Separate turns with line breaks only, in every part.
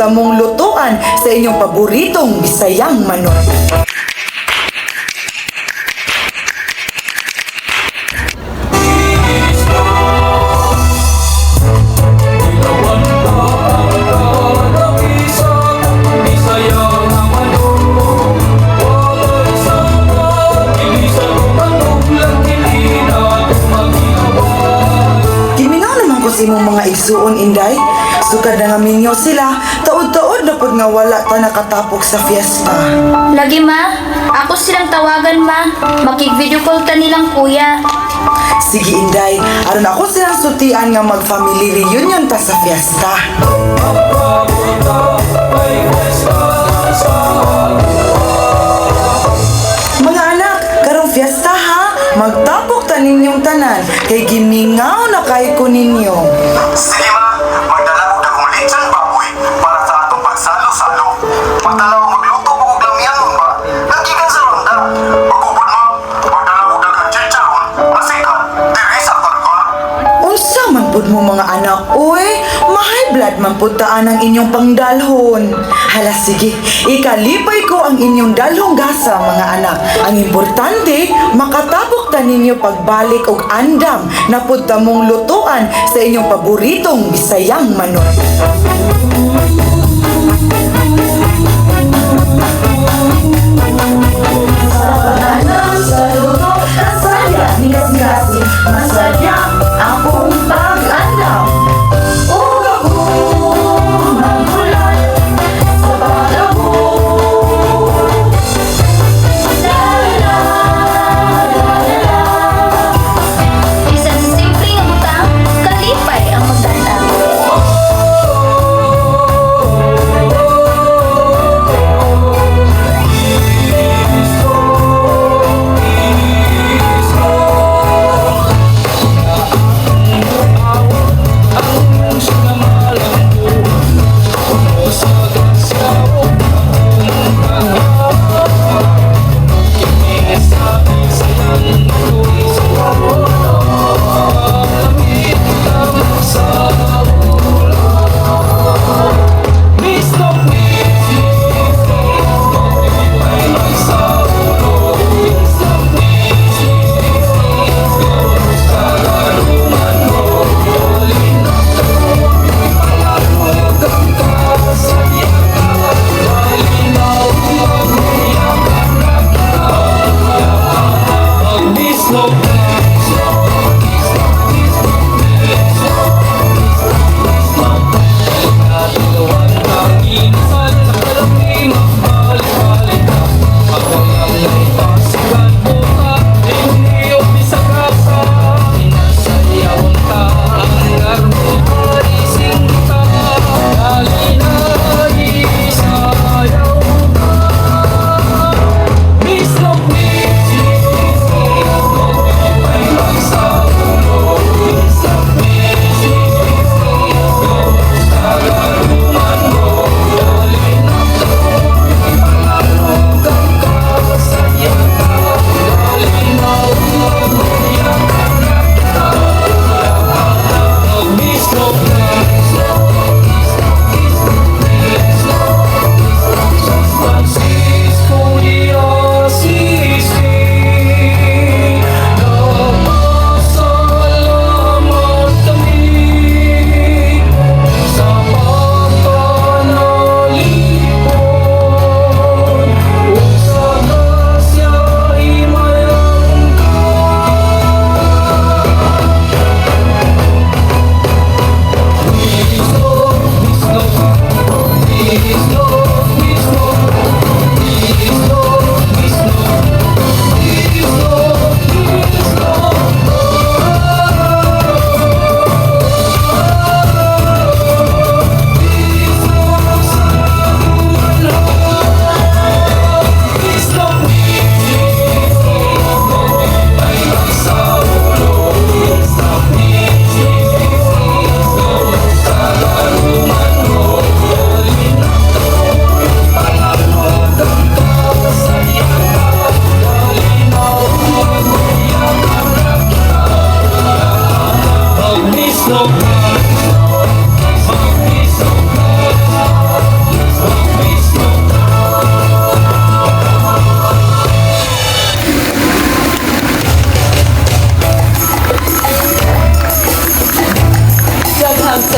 ta mong lutuan sa inyong paboritong Bisayang manok. Giminaw naman ko sa imong mga igsuon, Inday. Sukad na nga minyo sila, taod-taod na pud nga wala ta nakatapok sa fiesta.
Lagi, ma, ako silang tawagan, ma. Makig-video call ta nilang kuya.
Sige, Inday, aron ako silang sutian nga mag-family reunion ta sa fiesta. Mga anak, karong fiesta ha, magtapok ta ninyong tanan kay gimingaw na kay ko ninyo.
Sige ma, magdala og dagkong lechon baboy para sa atong pagsalo-salo. Magdala og magluto ko og lamianon ba? Nagikan sa ronda. Pagkupod ma, magdala og daghang chicharon, asikan, diri sa karkar.
Unsa man pud mo, mga anak, uy, ma-high blood man pud taan ang inyong pangdalhon. Hala sige, ikalipay ko ang inyong dalhong gasa, mga anak. Ang importante, makatapok ta ninyo pagbalik og andam na pud ta mong lutuan sa inyong paboritong Bisayang manok. Masaya akong pag-andam. Ug ako magulat sa pag-abot. La la la la la.
Bisan sa simple nga butang, kalipay ang magdandam.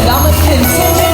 Salamat, Princess.